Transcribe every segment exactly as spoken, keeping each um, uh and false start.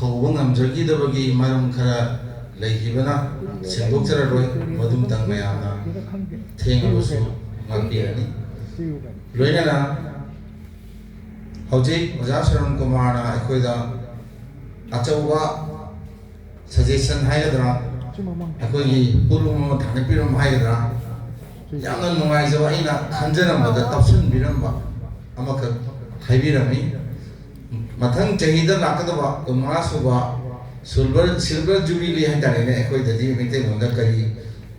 ꯇꯧꯕ ꯉꯝꯖꯈꯤꯗꯕꯒꯤ ꯃꯔꯝ ꯈꯔ ꯂꯩꯈꯤꯕꯅ ꯁꯦꯡꯗꯣꯛꯆꯔꯔꯣꯏ, ꯃꯗꯨꯝꯇꯪ ꯃꯌꯥꯝꯅ ꯊꯦꯡꯂꯕꯁꯨ ꯉꯥꯛꯄꯤꯔꯅꯤ꯫ ꯂꯣꯏꯅꯅ ꯍꯧꯖꯤꯛ ꯑꯣꯖꯥ ꯁꯔꯨꯟ ꯀꯨꯃꯥꯔꯅ ꯑꯩꯈꯣꯏꯗ ꯑꯆꯧꯕ suggestion ꯍꯥꯏꯒꯗ꯭ꯔꯥ, ꯑꯩꯈꯣꯏꯒꯤ ꯄꯣꯠꯂꯨꯝ ꯑꯃ ꯊꯥꯡꯒꯠꯄꯤꯔꯝꯕ ꯍꯥꯏꯒꯗ꯭ꯔꯥ, ꯌꯥꯝꯅ ꯅꯨꯡꯉꯥꯏꯖꯕ, ꯑꯩꯅ ꯈꯟꯖꯔꯝꯕꯗ ꯇꯞꯁꯤꯟꯕꯤꯔꯝꯕ ꯑꯃꯈꯛ ꯍꯥꯏꯕꯤꯔꯝꯃꯤ꯫ ꯃꯊꯪ ꯆꯍꯤꯗ ꯂꯥꯛꯀꯗꯕ ꯀꯨꯟꯃꯉꯥ ꯁꯨꯕ silver, silver jubilee ꯍꯥꯏꯇꯥꯔꯦꯅꯦ, ꯑꯩꯈꯣꯏꯗꯗꯤ ꯃꯩꯇꯩꯂꯣꯟꯗ ꯀꯔꯤ,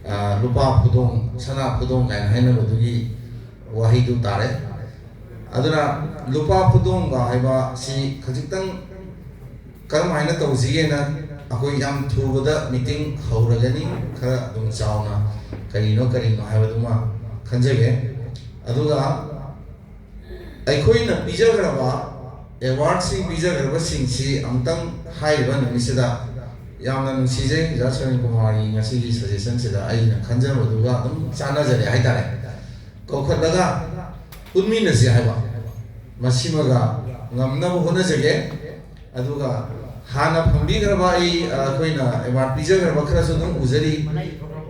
ꯑ, ꯂꯨꯄꯥ ꯐꯨꯗꯣꯡ, ꯁꯅꯥ ꯐꯨꯗꯣꯡ ꯀꯥꯏꯅ ꯍꯥꯏꯅꯕꯗꯨꯒꯤ ꯋꯥꯍꯩꯗꯨ ꯇꯥꯔꯦ꯫ ꯑꯗꯨꯅ ꯂꯨꯄꯥ ꯐꯨꯗꯣꯡꯕ ꯍꯥꯏꯕ ꯁꯤ ꯈꯖꯤꯛꯇꯪ ꯀꯔꯝ ꯍꯥꯏꯅ ꯇꯧꯁꯤꯒꯦꯅ ꯑꯩꯈꯣꯏ ꯌꯥꯝ ꯊꯨꯕꯗ meeting ꯍꯧꯔꯒꯅꯤ, ꯈꯔ ꯑꯗꯨꯝ ꯆꯥꯎꯅ ꯀꯔꯤꯅꯣ ꯀꯔꯤꯅꯣ ꯍꯥꯏꯕꯗꯨꯃ ꯈꯟꯖꯒꯦ꯫ ꯑꯗꯨꯒ ꯑꯩꯈꯣꯏꯅ ꯄꯤꯖꯈ꯭ꯔꯕ, awardꯁꯤꯡ ꯄꯤꯖꯈ꯭ꯔꯕꯁꯤꯡꯁꯤ ꯑꯃꯨꯛꯇꯪ ꯍꯥꯏꯔꯤꯕ ꯅꯨꯃꯤꯠꯁꯤꯗ, ꯌꯥꯝꯅ ꯅꯨꯡꯁꯤꯖꯩ ꯑꯣꯖꯥ ꯁꯔꯟ ꯀꯨꯃꯥꯔꯒꯤ ꯉꯁꯤꯒꯤ suggestionꯁꯤꯗ ꯑꯩꯅ ꯈꯟꯖꯕꯗꯨꯒ ꯑꯗꯨꯝ ꯆꯥꯟꯅꯖꯔꯦ ꯍꯥꯏꯇꯥꯔꯦ꯫ ꯀꯧꯈꯠꯂꯒ ꯄꯨꯟꯃꯤꯟꯅꯁꯤ ꯍꯥꯏꯕ, ꯃꯁꯤꯃꯒ ꯉꯝꯅꯕ ꯍꯣꯠꯅꯖꯒꯦ꯫ ꯑꯗꯨꯒ ꯍꯥꯟꯅ ꯐꯪꯕꯤꯈ꯭ꯔꯕ ꯑꯩ, ꯑ, ꯑꯩꯈꯣꯏꯅ award ꯄꯤꯖꯈ꯭ꯔꯕ ꯈꯔꯁꯨ ꯑꯗꯨꯝ ꯎꯖꯔꯤ꯫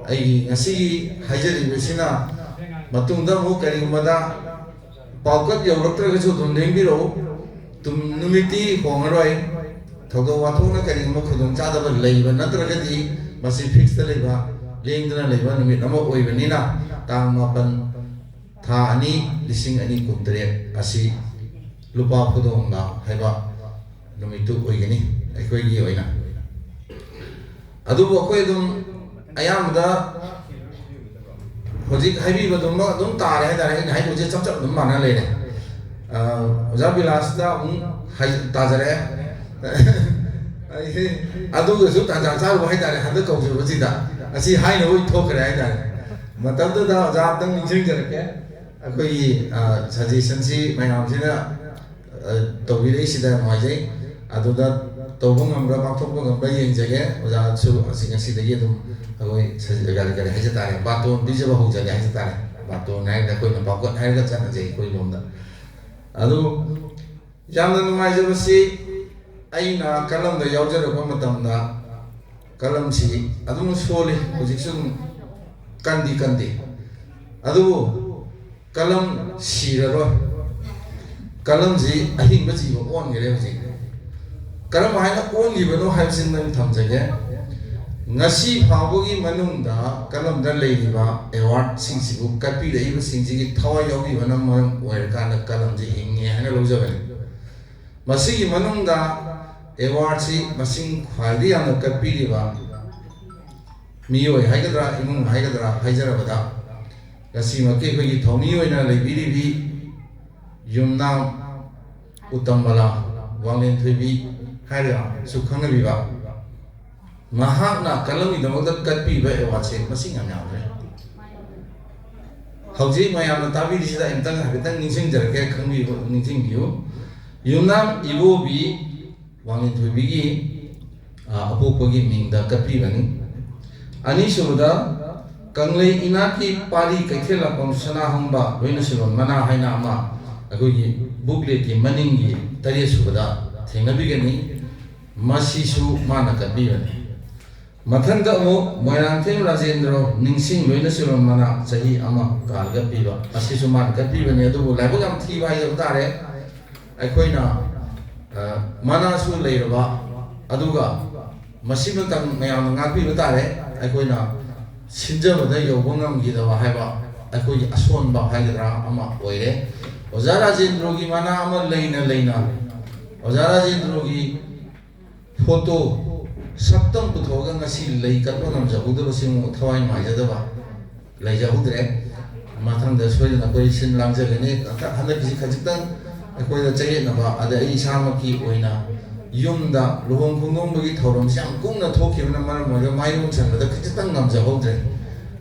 ꯑꯩꯒꯤ ꯉꯁꯤꯒꯤ ꯍꯥꯏꯖꯔꯤꯕꯁꯤꯅ ꯃꯇꯨꯡꯗ ꯑꯃꯨꯛ ꯀꯔꯤꯒꯨꯝꯕꯗ ꯄꯥꯎꯀꯠ ꯌꯧꯔꯛꯇ꯭ꯔꯒꯁꯨ ꯑꯗꯨꯝ ꯂꯦꯡꯕꯤꯔꯛꯎ꯫ ꯇꯨꯝ-, ꯅꯨꯃꯤꯠꯇꯤ ꯍꯣꯡꯉꯔꯣꯏ꯫ ꯊꯧꯗꯣꯛ ꯋꯥꯊꯣꯛꯅ ꯀꯔꯤꯒꯨꯝꯕ ꯈꯨꯗꯣꯡꯆꯥꯗꯕ ꯂꯩꯕ ꯅꯠꯇ꯭ꯔꯒꯗꯤ ꯃꯁꯤ fixꯇ ꯂꯩꯕ, ꯂꯦꯡꯗꯅ ꯂꯩꯕ ꯅꯨꯃꯤꯠ ꯑꯃ ꯑꯣꯏꯕꯅꯤꯅ, ꯇꯥꯡ ꯃꯥꯄꯟ, ꯊꯥ ꯑꯅꯤ, ꯂꯤꯁꯤꯡ ꯑꯅꯤ ꯀꯨꯟꯇꯔꯦꯠ ꯑꯁꯤ ꯂꯨꯄꯥ ꯐꯨꯗꯣꯡꯕ ꯍꯥꯏꯕ ꯅꯨꯃꯤꯠꯇꯨ ꯑꯣꯏꯒꯅꯤ ꯑꯩꯈꯣꯏꯒꯤ ꯑꯣꯏꯅ꯫ ꯑꯗꯨꯕꯨ ꯑꯩꯈꯣꯏ ꯑꯗꯨꯝ ꯑꯌꯥꯝꯕꯗ ꯍꯧꯖꯤꯛ ꯍꯥꯏꯕꯤꯕꯗꯨꯃꯛ ꯑꯗꯨꯝ ꯇꯥꯔꯦ ꯍꯥꯏꯇꯥꯔꯦ꯫ ꯑꯩꯅ ꯍꯥꯏꯗꯣꯏꯁꯦ ꯆꯞ ꯆꯞ ꯑꯗꯨꯝ ꯃꯥꯟꯅ ꯂꯩꯔꯦ꯫ ꯑ, ꯑꯣꯖꯥ ꯕꯤꯂꯥꯁꯇ ꯑꯃꯨꯛ ꯍꯥꯏ-, ꯇꯥꯖꯔꯛꯑꯦ꯫ ꯑꯩꯁꯦ ꯑꯗꯨꯒꯁꯨ ꯇꯥꯟꯖꯥ ꯆꯥꯔꯨꯕ ꯍꯥꯏꯇꯥꯔꯦ, ꯍꯟꯗꯛ ꯀꯧꯖꯕꯁꯤꯗ꯫ ꯑꯁꯤ ꯍꯥꯏꯅꯕ ꯑꯣꯏꯅ ꯊꯣꯛꯈ꯭ꯔꯦ ꯍꯥꯏꯇꯥꯔꯦ꯫ ꯃꯇꯝꯗꯨꯗ ꯑꯣꯖꯥ ꯑꯝꯇꯪ ꯅꯤꯡꯁꯤꯡꯖꯔꯛꯀꯦ꯫ ꯑꯩꯈꯣꯏꯒꯤ, ꯑ, suggestionꯁꯤ ꯃꯌꯥꯝꯁꯤꯅ, ꯑ, ꯇꯧꯕꯤꯔꯛꯏꯁꯤꯗ ꯅꯨꯡꯉꯥꯏꯖꯩ꯫ ꯑꯗꯨꯗ ꯇꯧꯕ ꯉꯝꯕ꯭ꯔꯥ, ꯄꯥꯡꯊꯣꯛꯄ ꯉꯝꯕ꯭ꯔꯥ ꯌꯦꯡꯖꯒꯦ꯫ ꯑꯣꯖꯥꯁꯨ ꯑꯁꯤ ꯉꯁꯤꯗꯒꯤ ꯑꯗꯨꯝ ꯑꯩꯈꯣꯏ ꯁ-, ꯀꯔꯤ, ꯀꯔꯤ ꯍꯥꯏꯖ ꯇꯥꯔꯦ, ꯕꯥꯇꯣꯟ ꯄꯤꯖꯕ ꯍꯧꯖꯒꯦ ꯍꯥꯏꯖ ꯇꯥꯔꯦ꯫ ꯕꯥꯇꯣꯟ ꯍꯥꯏꯔꯒ ꯑꯩꯈꯣꯏꯅ ꯄꯥꯎꯀꯠ ꯍꯥꯏꯔꯒ ꯆꯠꯅꯖꯩ ꯑꯩꯈꯣꯏ ꯂꯣꯝꯗ꯫ ꯑꯗꯨ ꯌꯥꯝꯅ ꯅꯨꯡꯉꯥꯏꯖꯕꯁꯤ ꯑꯩꯅ ꯀꯂꯝꯗ ꯌꯥꯎꯖꯔꯛꯄ ꯃꯇꯝꯗ ꯀꯂꯝꯁꯤ ꯑꯗꯨꯝ ꯁꯣꯜꯂꯤ, ꯍꯧꯖꯤꯛꯁꯨ ꯑꯗꯨꯝ ꯀꯟꯗꯤ ꯀꯟꯗꯦ꯫ ꯑꯗꯨꯕꯨ ꯀꯂꯝ ꯁꯤꯔꯔꯣꯏ꯫ ꯀꯂꯝꯁꯤ ꯑꯍꯤꯡꯕ ꯖꯤꯕ ꯑꯣꯟꯈ꯭ꯔꯦ ꯍꯧꯖꯤꯛ꯫ ꯀꯔꯝ ꯍꯥꯏꯅ ꯑꯣꯟꯈꯤꯕꯅꯣ ꯍꯥꯏꯕꯁꯤ ꯅꯪ ꯊꯝꯖꯒꯦ꯫ ꯉꯁꯤ ꯐꯥꯎꯕꯒꯤ ꯃꯅꯨꯡꯗ ꯀꯂꯝꯗ ꯂꯩꯔꯤꯕ ꯑꯦꯋꯥꯔꯗꯁꯤꯡꯁꯤꯕꯨ ꯀꯠꯄꯤꯔꯛꯏꯕꯁꯤꯡꯁꯤꯒꯤ ꯊꯋꯥꯏ ꯌꯥꯎꯕꯤꯕꯅ ꯃꯔꯝ ꯑꯣꯏꯔꯀꯥꯟꯗ ꯀꯂꯝꯁꯤ ꯍꯤꯡꯉꯦ ꯍꯥꯏꯅ ꯂꯧꯖꯕꯅꯤ꯫ ꯃꯁꯤꯒꯤ ꯃꯅꯨꯡꯗ ꯑꯦꯋꯥꯔꯗꯁꯤ ꯃꯁꯤꯡ ꯈ꯭ꯋꯥꯏꯗꯒꯤ ꯌꯥꯝꯅ ꯀꯠꯄꯤꯔꯤꯕ ꯃꯤꯑꯣꯏ ꯍꯥꯏꯒꯗ꯭ꯔꯥ, ꯏꯃꯨꯡ ꯍꯥꯏꯒꯗ꯭ꯔꯥ ꯍꯥꯏꯖꯔꯕꯗ, ꯉꯁꯤꯃꯛꯀꯤ ꯑꯩꯈꯣꯏꯒꯤ ꯊꯧꯃꯤ ꯑꯣꯏꯅ ꯂꯩꯕꯤꯔꯤꯕꯤ ꯌꯨꯝꯅꯥꯝ ꯎꯇꯝꯕꯂꯥ ꯋꯥꯡꯂꯦꯟ ꯊꯣꯏꯕꯤ ꯍꯥꯏꯔꯒꯁꯨ ꯈꯪꯅꯕꯤꯕ, ꯃꯍꯥꯛꯅ ꯀꯂꯝꯒꯤꯗꯃꯛꯇ ꯀꯠꯄꯤꯕ ꯑꯦꯋꯥꯔꯗꯁꯦ ꯃꯁꯤꯡ ꯌꯥꯝ ꯌꯥꯝꯈ꯭ꯔꯦ꯫ ꯍꯧꯖꯤꯛ ꯃꯌꯥꯝꯅ ꯇꯥꯕꯤꯔꯤꯁꯤꯗ ꯑꯃꯨꯛꯇꯪ ꯍꯥꯏꯐꯦꯠꯇꯪ ꯅꯤꯡꯁꯤꯡꯖꯔꯛꯀꯦ, ꯈꯪꯕꯤꯌꯨ, ꯅꯤꯡꯁꯤꯡꯕꯤꯌꯨ꯫ ꯌꯨꯝꯅꯥꯝ ꯏꯕꯣꯕꯤ ꯋꯥꯡꯂꯦꯟꯊꯣꯏꯕꯤꯒꯤ, ꯑ, ꯑꯄꯣꯛꯄꯒꯤ ꯃꯤꯡꯗ ꯀꯠꯄꯤꯕꯅꯤ꯫ ꯑꯅꯤꯁꯨꯕꯗ, ꯀꯪꯂꯩ ꯏꯅꯥꯠꯀꯤ ꯄꯥꯔꯤ ꯀꯩꯊꯦꯜ ꯂꯥꯛꯐꯝ ꯁꯅꯥꯍꯪꯕ ꯂꯣꯏꯅꯁꯤꯔꯣꯟ ꯃꯅꯥ ꯍꯥꯏꯅ ꯑꯃ ꯑꯩꯈꯣꯏꯒꯤ ꯕꯨꯛꯂꯦꯠꯀꯤ ꯃꯅꯤꯡꯒꯤ ꯇꯔꯦꯠ ꯁꯨꯕꯗ ꯊꯦꯡꯅꯕꯤꯒꯅꯤ꯫ ꯃꯁꯤꯁꯨ ꯃꯥꯅ ꯀꯠꯄꯤꯕꯅꯤ꯫ ꯃꯊꯪꯗ ꯑꯃꯨꯛ ꯃꯣꯏꯔꯥꯡꯊꯦꯝ ꯔꯥꯖꯦꯟꯗ꯭ꯔꯣ ꯅꯤꯡꯁꯤꯡ ꯂꯣꯏꯅꯁꯤꯔꯣꯟ ꯃꯅꯥ ꯆꯍꯤ ꯑꯃ ꯀꯥꯜ ꯀꯠꯄꯤꯕ, ꯑꯁꯤꯁꯨ ꯃꯥꯅ ꯀꯠꯄꯤꯕꯅꯤ꯫ ꯑꯗꯨꯕꯨ ꯂꯥꯏꯕꯛ ꯌꯥꯝ ꯊꯤꯕ ꯍꯥꯏꯖꯕ ꯇꯥꯔꯦ, ꯑꯩꯈꯣꯏꯅ, ꯑ, ꯃꯅꯥꯁꯨ ꯂꯩꯔꯕ, ꯑꯗꯨꯒ ꯃꯁꯤꯃꯇꯪ ꯃꯌꯥꯝꯅ ꯉꯥꯛꯄꯤꯕ ꯇꯥꯔꯦ, ꯑꯩꯈꯣꯏꯅ ꯁꯤꯟꯖꯕꯗ ꯌꯧꯕ ꯉꯝꯈꯤꯗꯕ ꯍꯥꯏꯕ ꯑꯩꯈꯣꯏꯒꯤ ꯑꯁꯣꯟꯕ ꯍꯥꯏꯒꯗ꯭ꯔꯥ ꯑꯃ ꯑꯣꯏꯔꯦ꯫ ꯑꯣꯖꯥ ꯔꯥꯖꯦꯟꯗ꯭ꯔꯣꯒꯤ ꯃꯅꯥ ꯑꯃ ꯂꯩꯅ ꯂꯩꯅ ꯑꯣꯖꯥ ꯔꯥꯖꯦꯟꯗ꯭ꯔꯣꯒꯤ ꯐꯣꯇꯣ ꯁꯛꯇꯝ ꯄꯨꯊꯣꯛꯑꯒ ꯉꯁꯤ ꯂꯩ ꯀꯠꯄ ꯉꯝꯖꯍꯧꯗꯕꯁꯤꯃꯨꯛ ꯊꯋꯥꯏ ꯅꯨꯡꯉꯥꯏꯖꯗꯕ ꯂꯩꯖꯍꯧꯗ꯭ꯔꯦ꯫ ꯃꯊꯪꯗ ꯁꯣꯏꯗꯅ ꯑꯩꯈꯣꯏ ꯁꯤꯟ ꯂꯥꯡꯖꯒꯅꯤ꯫ ꯍꯟꯗꯛ-, ꯍꯟꯗꯛꯀꯤꯁꯤ ꯈꯖꯤꯛꯇꯪ ꯑꯩꯈꯣꯏꯗ ꯆꯌꯦꯠꯅꯕ, ꯑꯗ ꯑꯩ ꯏꯁꯥꯃꯛꯀꯤ ꯑꯣꯏꯅ ꯌꯨꯝꯗ ꯂꯨꯍꯣꯡ ꯈꯣꯡꯗꯣꯡꯕꯒꯤ ꯊꯧꯔꯝꯁꯤ ꯌꯥꯝ ꯀꯨꯡꯅ ꯊꯣꯛꯈꯤꯕꯅ ꯃꯔꯝ ꯑꯣꯏꯔꯒ ꯃꯥꯏ ꯑꯣꯟꯁꯤꯟꯕꯗ ꯈꯖꯤꯛꯇꯪ ꯉꯝꯖꯍꯧꯗ꯭ꯔꯦ꯫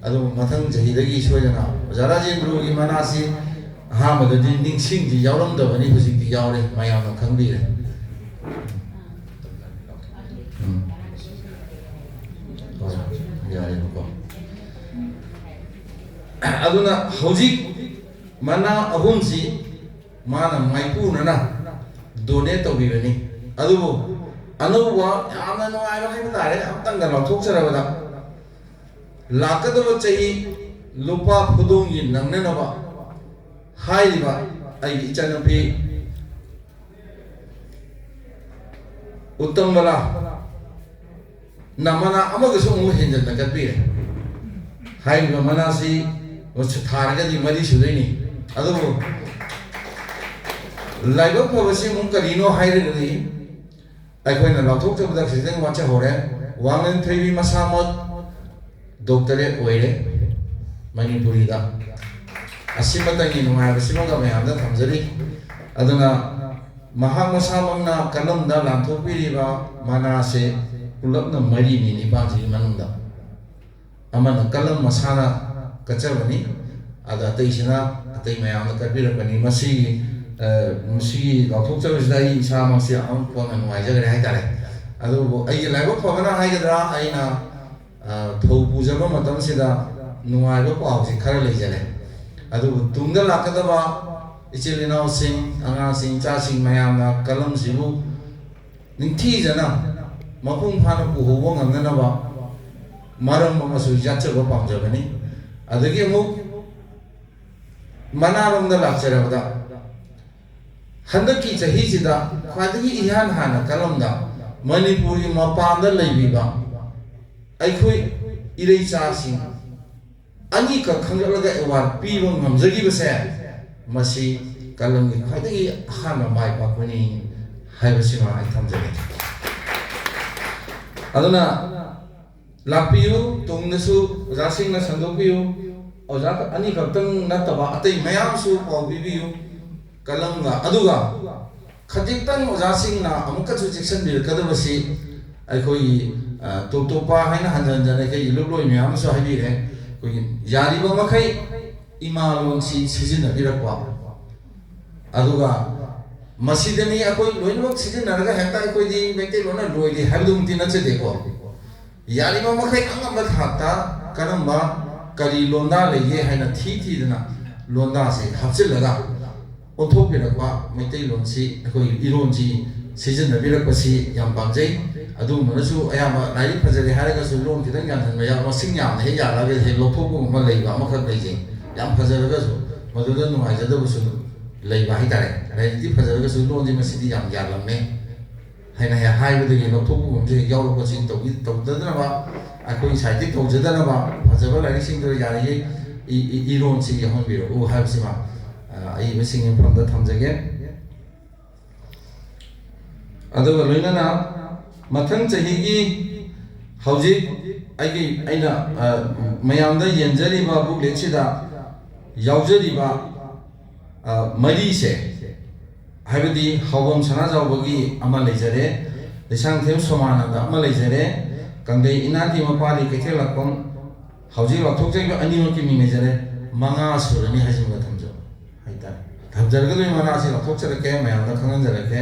ꯑꯗꯨꯕꯨ ꯃꯊꯪ ꯆꯍꯤꯗꯒꯤ ꯁꯣꯏꯗꯅ ꯑꯣꯖꯥ ꯔꯥꯖꯦꯟꯗ꯭ꯔꯣꯒꯤ ꯃꯅꯥꯁꯤ ꯑꯍꯥꯟꯕꯗꯗꯤ ꯅꯤꯡꯁꯤꯡꯗꯤ ꯌꯥꯎꯔꯝꯗꯕꯅꯤ, ꯍꯧꯖꯤꯛꯇꯤ ꯌꯥꯎꯔꯦ, ꯃꯌꯥꯝꯅ ꯈꯪꯕꯤꯔꯦ꯫ ꯎꯝ꯫ ꯍꯣꯏ, ꯌꯥꯔꯦꯕꯀꯣ꯫ ꯑꯗꯨꯅ ꯍꯧꯖꯤꯛ ꯃꯅꯥ ꯑꯍꯨꯝꯁꯤ ꯃꯥꯅ ꯃꯥꯏꯄꯨꯅꯅ ꯗꯣꯅꯦꯠ ꯇꯧꯕꯤꯕꯅꯤ꯫ ꯑꯗꯨꯕꯨ ꯑꯅꯧꯕ ꯌꯥꯝꯅ ꯅꯨꯡꯉꯥꯏꯕ ꯍꯥꯏꯕ ꯇꯥꯔꯦ, ꯑꯝꯇꯪꯒ ꯂꯥꯎꯊꯣꯛꯆꯔꯕꯗ, ꯂꯥꯛꯀꯗꯕ ꯆꯍꯤ ꯂꯨꯄꯥ ꯐꯨꯗꯣꯡꯒꯤ ꯅꯪꯅꯅꯕ ꯍꯥꯏꯔꯤꯕ ꯑꯩꯒꯤ ꯏꯆꯟꯅꯨꯄꯤ ꯎꯠꯇꯝꯕꯂꯥ ꯅꯃꯅꯥ ꯑꯃꯒꯁꯨ ꯑꯃꯨꯛ ꯍꯦꯟꯖꯟꯅ ꯀꯠꯄꯤꯔꯦ꯫ ꯍꯥꯏꯔꯤꯕ ꯃꯅꯥꯁꯤ ꯊꯥꯔꯒꯗꯤ ꯃꯔꯤ ꯁꯨꯗꯣꯏꯅꯤ꯫ ꯑꯗꯨꯕꯨ ꯂꯥꯏꯕꯛ ꯐꯕꯁꯤ ꯑꯃꯨꯛ ꯀꯔꯤꯅꯣ ꯍꯥꯏꯔꯒꯗꯤ, ꯑꯩꯈꯣꯏꯅ ꯂꯥꯎꯊꯣꯛꯆꯕꯗ ꯈꯤꯇꯪ ꯋꯥꯠꯆꯍꯧꯔꯦ꯫ ꯋꯥꯡꯂꯦꯟ ꯊꯣꯏꯕꯤ ꯃꯁꯥꯃꯛ ꯗꯣꯛꯇꯔꯦꯠ ꯑꯣꯏꯔꯦ ꯃꯅꯤꯄꯨꯔꯤꯗ꯫ ꯑꯁꯤꯃꯇꯪꯒꯤ ꯅꯨꯡꯉꯥꯏꯕꯁꯤꯃꯒ ꯃꯌꯥꯝꯗ ꯊꯝꯖꯔꯤ꯫ ꯑꯗꯨꯅ ꯃꯍꯥꯛ ꯃꯁꯥꯃꯛꯅ ꯀꯂꯝꯗ ꯂꯥꯟꯊꯣꯛꯄꯤꯔꯤꯕ ꯃꯅꯥꯁꯦ ꯄꯨꯂꯞꯅ ꯃꯔꯤꯅꯤ, ꯅꯤꯄꯥꯟꯁꯤꯒꯤ ꯃꯅꯨꯡꯗ꯫ ꯑꯃꯅ ꯀꯂꯝ ꯃꯁꯥꯅ ꯀꯠꯆꯕꯅꯤ, ꯑꯗ ꯑꯇꯩꯁꯤꯅ ꯑꯇꯩ ꯃꯌꯥꯝꯅ ꯀꯠꯄꯤꯔꯛꯄꯅꯤ꯫ ꯃꯁꯤꯒꯤ, ꯑ, ꯃꯁꯤꯒꯤ ꯂꯥꯎꯊꯣꯛꯆꯕꯁꯤꯗ ꯑꯩ ꯏꯁꯥꯃꯛꯁꯦ ꯑꯃꯨꯛ ꯀꯣꯟꯅ ꯅꯨꯡꯉꯥꯏꯖꯈ꯭ꯔꯦ ꯍꯥꯏꯇꯥꯔꯦ꯫ ꯑꯗꯨꯕꯨ ꯑꯩꯒꯤ ꯂꯥꯏꯕꯛ ꯐꯕꯅ ꯍꯥꯏꯒꯗ꯭ꯔꯥ, ꯑꯩꯅ, ꯑ, ꯐꯧ ꯄꯨꯖꯕ ꯃꯇꯝꯁꯤꯗ ꯅꯨꯡꯉꯥꯏꯕ ꯄꯥꯎꯁꯤ ꯈꯔ ꯂꯩꯖꯔꯦ꯫ ꯑꯗꯨꯕꯨ ꯇꯨꯡꯗ ꯂꯥꯛꯀꯗꯕ ꯏꯆꯤꯜ ꯏꯅꯥꯎꯁꯤꯡ, ꯑꯉꯥꯡꯁꯤꯡ, ꯏꯆꯥꯁꯤꯡ ꯃꯌꯥꯝꯅ ꯀꯂꯝꯁꯤꯕꯨ ꯅꯤꯡꯊꯤꯖꯅ ꯃꯄꯨꯡ ꯐꯥꯅ ꯄꯨꯍꯧꯕ ꯉꯝꯅꯅꯕ ꯃꯔꯝ ꯑꯃꯁꯨ ꯌꯥꯠꯆꯕ ꯄꯥꯝꯖꯕꯅꯤ꯫ ꯑꯗꯒꯤ ꯑꯃꯨꯛ ꯃꯅꯥꯔꯣꯝꯗ ꯂꯥꯛꯆꯔꯕꯗ, ꯍꯟꯗꯛꯀꯤ ꯆꯍꯤꯁꯤꯗ ꯈ꯭ꯋꯥꯏꯗꯒꯤ ꯏꯍꯥꯟ ꯍꯥꯟꯅ ꯀꯂꯝꯗ ꯃꯅꯤꯄꯨꯔꯒꯤ ꯃꯄꯥꯟꯗ ꯂꯩꯕꯤꯕ ꯑꯩꯈꯣꯏ ꯏꯔꯩꯆꯥꯁꯤꯡ ꯑꯅꯤꯈꯛ ꯈꯟꯒꯠꯂꯒ ꯑꯦꯋꯥꯔꯗ ꯄꯤꯕ ꯉꯝꯖꯈꯤꯕꯁꯦ, ꯃꯁꯤ ꯀꯂꯝꯒꯤ ꯈ꯭ꯋꯥꯏꯗꯒꯤ ꯑꯍꯥꯟꯕ ꯃꯥꯏ ꯄꯥꯛꯄꯅꯤ ꯍꯥꯏꯕꯁꯤꯃ ꯑꯩ ꯊꯝꯖꯒꯦ꯫ ꯑꯗꯨꯅ ꯂꯥꯛꯄꯤꯌꯨ, ꯇꯨꯡꯗꯁꯨ ꯑꯣꯖꯥꯁꯤꯡꯅ ꯁꯟꯗꯣꯛꯄꯤꯌꯨ꯫ ꯑꯣꯖꯥ ꯑꯅꯤꯈꯛꯇꯪ ꯅꯠꯇꯕ ꯑꯇꯩ ꯃꯌꯥꯝꯁꯨ ꯄꯥꯎ ꯄꯤꯕꯤꯌꯨ꯫ ꯀꯂꯝꯒ, ꯑꯗꯨꯒ ꯈꯖꯤꯛꯇꯪ ꯑꯣꯖꯥꯁꯤꯡꯅ ꯑꯃꯨꯛꯀꯁꯨ ꯆꯦꯛꯁꯤꯟꯕꯤꯔꯛꯀꯗꯕꯁꯤ, ꯑꯩꯈꯣꯏꯒꯤ, ꯑ, ꯇꯣꯞ ꯇꯣꯞꯄ ꯍꯥꯏꯅ ꯍꯟꯖꯟ ꯍꯟꯖꯟ ꯑꯩꯈꯣꯏꯒꯤ ꯂꯨꯞꯂꯣꯏ ꯃꯌꯥꯝ ꯑꯃꯁꯨ ꯍꯥꯏꯕꯤꯔꯦ꯫ ꯑꯩꯈꯣꯏꯒꯤ ꯌꯥꯔꯤꯕ ꯃꯈꯩ ꯏꯃꯥ ꯂꯣꯟꯁꯤ ꯁꯤꯖꯤꯟꯅꯕꯤꯔꯛꯄ, ꯑꯗꯨꯒ ꯃꯁꯤꯗꯅꯤ ꯑꯩꯈꯣꯏ ꯂꯣꯏꯅꯃꯛ ꯁꯤꯖꯤꯟꯅꯔꯒ ꯍꯦꯛꯇ ꯑꯩꯈꯣꯏꯗꯤ ꯃꯩꯇꯩꯂꯣꯟꯅ ꯂꯣꯏꯔꯦ ꯍꯥꯏꯕꯗꯨꯃꯛꯇꯤ ꯅꯠꯆꯗꯦꯀꯣ꯫ ꯌꯥꯔꯤꯕ ꯃꯈꯩ ꯑꯉꯝꯕ ꯊꯥꯛꯇ ꯀꯔꯝꯕ ꯀꯔꯤ ꯂꯣꯟꯗꯥ ꯂꯩꯒꯦ ꯍꯥꯏꯅ ꯊꯤ ꯊꯤꯗꯅ ꯂꯣꯟꯗꯥꯁꯤ ꯍꯥꯞꯆꯤꯜꯂꯒ ꯑꯣꯟꯊꯣꯛꯄꯤꯔꯛꯄ ꯃꯩꯇꯩꯂꯣꯟꯁꯤ, ꯑꯩꯈꯣꯏꯒꯤ ꯏꯔꯣꯟꯁꯤ ꯁꯤꯖꯤꯟꯅꯕꯤꯔꯛꯄꯁꯤ ꯌꯥꯝ ꯄꯥꯝꯖꯩ꯫ ꯑꯗꯨꯒꯨꯝꯕꯅꯁꯨ ꯑꯌꯥꯝꯕ ꯂꯥꯏꯔꯤꯛ ꯐꯖꯔꯦ ꯍꯥꯏꯔꯒꯁꯨ ꯂꯣꯟ ꯈꯤꯇꯪ ꯌꯥꯟꯍꯟꯕ ꯌꯥꯎ, ꯃꯁꯤꯡ ꯌꯥꯝꯅ ꯍꯦꯛ ꯌꯥꯜꯂꯒ ꯍꯦꯛ ꯂꯧꯊꯣꯛꯄꯒꯨꯝꯕ ꯂꯩꯕ ꯑꯃꯈꯛ ꯂꯩꯖꯩ꯫ ꯌꯥꯝ ꯐꯖꯔꯒꯁꯨ ꯃꯗꯨꯗ ꯅꯨꯡꯉꯥꯏꯖꯗꯕꯁꯨ ꯂꯩꯕ ꯍꯥꯏꯇꯥꯔꯦ꯫ ꯂꯥꯏꯔꯤꯛꯇꯤ ꯐꯖꯔꯒꯁꯨ ꯂꯣꯟꯁꯦ ꯃꯁꯤꯗꯤ ꯌꯥꯝ ꯌꯥꯜꯂꯝꯃꯦ ꯍꯥꯏꯅ ꯍꯦꯛ ꯍꯥꯏꯕꯗꯒꯤ ꯂꯧꯊꯣꯛꯄꯒꯨꯝꯕꯁꯦ ꯍꯦꯛ ꯌꯥꯎꯔꯛꯄꯁꯤ ꯇꯧꯕꯤ-, ꯇꯧꯗꯅꯕ ꯑꯩꯈꯣꯏ ꯁꯥꯏꯠꯇꯒꯤ ꯇꯧꯖꯗꯅꯕ ꯐꯖꯕ ꯂꯥꯏꯔꯤꯛꯁꯤꯡꯗꯣ ꯌꯥꯔꯤꯉꯩ ꯏ-, ꯏ-, ꯏꯔꯣꯟꯁꯤ ꯌꯥꯎꯍꯟꯕꯤꯔꯛꯎ ꯍꯥꯏꯕꯁꯤꯃ, ꯑ, ꯑꯏꯕꯁꯤꯡꯒꯤ ꯃꯐꯝꯗ ꯊꯝꯖꯒꯦ꯫ ꯑꯗꯨꯒ ꯂꯣꯏꯅꯅ ꯃꯊꯪ ꯆꯍꯤꯒꯤ ꯍꯧꯖꯤꯛ ꯑꯩꯒꯤ, ꯑꯩꯅ, ꯑ, ꯃꯌꯥꯝꯗ ꯌꯦꯟꯖꯔꯤꯕ bookletꯁꯤꯗ ꯌꯥꯎꯖꯔꯤꯕ, ꯑ, ꯃꯔꯤꯁꯦ, ꯍꯥꯏꯕꯗꯤ ꯍꯥꯎꯕꯝ ꯁꯅꯥꯖꯥꯎꯕꯒꯤ ꯑꯃ ꯂꯩꯖꯔꯦ, ꯂꯩꯁꯥꯡꯊꯦꯝ ꯁꯣꯃꯥꯅꯟꯗ ꯑꯃ ꯂꯩꯖꯔꯦ, ꯀꯪꯂꯩ ꯏꯅꯥꯠꯀꯤ ꯃꯄꯥꯜꯒꯤ ꯀꯩꯊꯦꯜ ꯂꯥꯛꯐꯝ ꯍꯧꯖꯤꯛ ꯂꯥꯎꯊꯣꯛꯆꯔꯤꯕ ꯑꯅꯤꯃꯛꯀꯤ ꯃꯤꯡ ꯂꯩꯖꯔꯦ, ꯃꯉꯥ ꯁꯨꯔꯅꯤ ꯍꯥꯏꯖꯤꯟꯕ ꯊꯝꯖꯕ ꯍꯥꯏꯇꯥꯔꯦ꯫ ꯊꯝꯖꯔꯒꯗꯣꯏ ꯃꯉꯥꯁꯤ ꯂꯥꯎꯊꯣꯛꯆꯔꯛꯀꯦ, ꯃꯌꯥꯝꯗ ꯈꯪꯍꯟꯖꯔꯛꯀꯦ꯫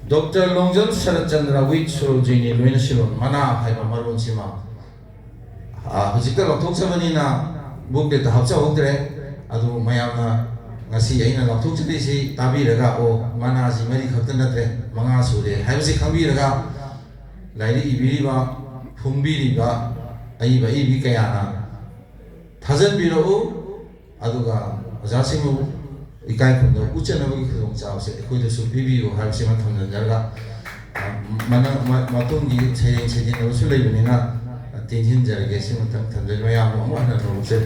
ꯗꯣꯛꯇꯔ ꯂꯣꯡꯖꯝ ꯁꯔꯠꯆꯟꯗ꯭ꯔ with ꯁꯣꯔꯣꯖꯤꯅꯤ ꯂꯣꯏꯅ ꯁꯤꯂꯣꯟ ꯃꯅꯥ ꯍꯥꯏꯕ ꯃꯔꯣꯟꯁꯤꯃ, ꯑ, ꯍꯧꯖꯤꯛꯇ ꯂꯧꯊꯣꯛꯆꯕꯅꯤꯅ bookletꯇ ꯍꯥꯞꯆꯍꯧꯗ꯭ꯔꯦ꯫ ꯑꯗꯨ ꯃꯌꯥꯝꯅ ꯉꯁꯤ ꯑꯩꯅ ꯂꯧꯊꯣꯛꯆꯔꯤꯁꯤ ꯇꯥꯕꯤꯔꯒ, ꯑꯣ, ꯃꯅꯥꯁꯤ ꯃꯔꯤ ꯈꯛꯇ ꯅꯠꯇ꯭ꯔꯦ, ꯃꯉꯥ ꯁꯨꯔꯦ ꯍꯥꯏꯕꯁꯤ ꯈꯪꯕꯤꯔꯒ, ꯂꯥꯏꯔꯤꯛ ꯏꯕꯤꯔꯤꯕ, ꯐꯣꯡꯕꯤꯔꯤꯕ ꯑꯏꯕ ꯑꯏꯕꯤ ꯀꯌꯥꯅ ꯊꯥꯖꯟꯕꯤꯔꯛꯎ꯫ ꯑꯗꯨꯒ ꯑꯣꯖꯥꯁꯤꯡꯕꯨ ꯏꯀꯥꯏ ꯈꯨꯝꯅꯕ ꯎꯠꯆꯅꯕꯒꯤ ꯈꯨꯗꯣꯡꯆꯥꯕꯁꯦ ꯑꯩꯈꯣꯏꯗꯁꯨ ꯄꯤꯕꯤꯌꯨ ꯍꯥꯏꯕꯁꯤꯃ ꯊꯝꯖꯤꯟꯖꯔꯒ, ꯑ, ꯃꯅ-, ꯃ-, ꯃꯇꯨꯡꯒꯤ ꯁꯩꯔꯦꯡ ꯁꯩꯗꯦꯡꯅꯕꯁꯨ ꯂꯩꯕꯅꯤꯅ, ꯑ, ꯇꯦꯟꯁꯤꯟꯖꯔꯒꯦ꯫ ꯁꯤꯃꯇꯪ ꯊꯝꯖꯔꯤ꯫ ꯃꯌꯥꯝꯕꯨ ꯑꯃꯨꯛ ꯍꯟꯅ ꯅꯣꯛꯆꯔꯤ꯫